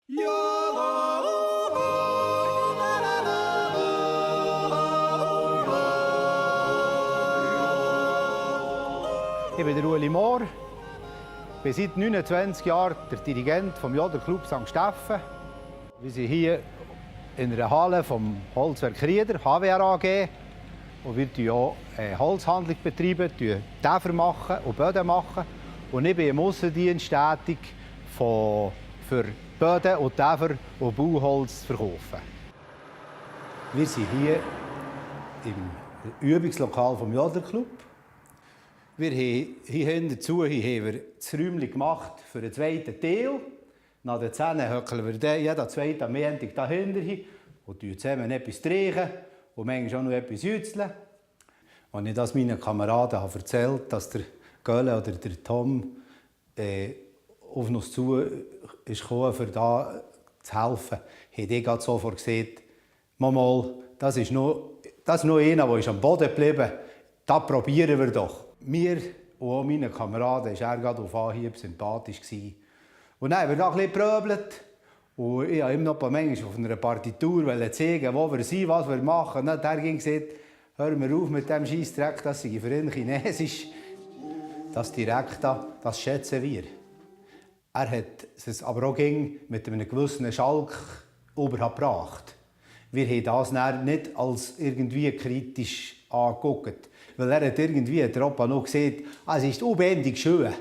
Ich bin der Ueli Mohr, bin seit 29 Jahren der Dirigent vom Jodlerclub St. Steffen. Wir sind hier in einer Halle vom Holzwerk Rieder, HWR AG. Und wir betreiben auch Holzhandlung, Täfer machen und Böden machen. Und ich bin im Aussendienst tätig, für Böden und Täfer und Bauholz zu verkaufen. Wir sind hier im Übungslokal vom Jodlerclub. Wir haben hier dazu das Räumchen gemacht für den zweiten Teil. Nach den 10 hockeln wir jeden zweiten am Montag dahinter und zusammen etwas trinken und manchmal auch noch etwas jutzeln. Als ich das meinen Kameraden erzählt habe, dass der Gölle oder der Tom auf uns zu kam, um da zu helfen, haben die gerade sofort gesagt, «Mal, das ist noch einer, der am Boden geblieben ist. Das probieren wir doch.» Mir und auch meinen Kameraden war er gerade auf Anhieb sympathisch. Und dann haben wir da ein bisschen gepröbelt. Und ich wollte ihm noch manchmal auf einer Partitur zeigen, wo wir sind, was wir machen. Und dann hat er gesagt, hör mir auf mit diesem Scheissdreck, das sei für ihn Chinesisch. Das direkt da, das schätzen wir. Er hat es aber auch mit einem gewissen Schalk übergebracht. Wir haben das dann nicht als irgendwie kritisch angeguckt. Weil er hat irgendwie der Opa noch gesagt, es ist unbändig schön.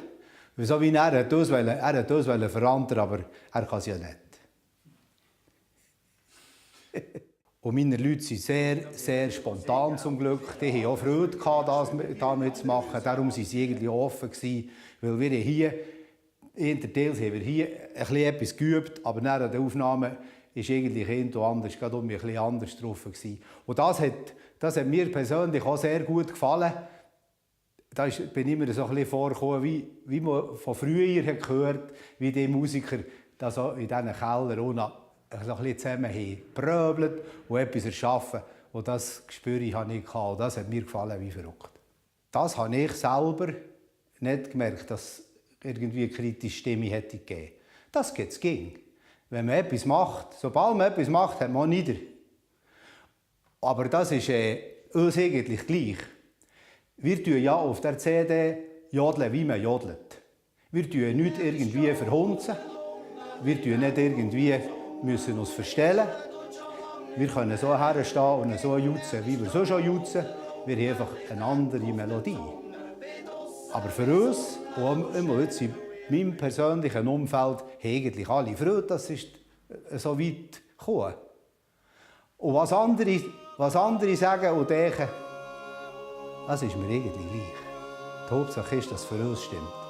So wie er hat uns verantworten, aber er kann es ja nicht. Und meine Leute sind sehr, sehr spontan zum Glück. Die haben auch Freude gehabt, das damit zu machen. Darum waren sie irgendwie offen gewesen, weil wir hier, interteils haben wir hier etwas geübt, aber nach der Aufnahme ist eigentlich irgendwo anders, gerade ein bisschen anders drauf gewesen. Und das hat mir persönlich auch sehr gut gefallen. Da bin ich mir so ein bisschen vorgekommen, wie man von früher gehört, wie die Musiker das in diesen Kellern so ein bisschen zusammen haben gepröbelt und etwas erschaffen. Und das Gespür hatte ich. Und das hat mir gefallen wie verrückt. Das habe ich selber nicht gemerkt, dass es irgendwie eine kritische Stimme hätte gegeben. Das geht es ging. Wenn man etwas macht, sobald man etwas macht, hat man nieder. Aber das ist uns eigentlich gleich. Wir tun ja auf der CD jodeln, wie man jodelt. Wir tun nicht irgendwie verhunzen. Wir tun nicht irgendwie müssen uns verstellen. Wir können so herstehen und so jutzen, wie wir so schon jutzen. Wir haben einfach eine andere Melodie. Aber für uns, und immer jetzt in meinem persönlichen Umfeld, haben eigentlich alle Freude, dass es so weit gekommen. Und was andere sagen und denken, das ist mir irgendwie gleich. Die Hauptsache ist, dass es für uns stimmt.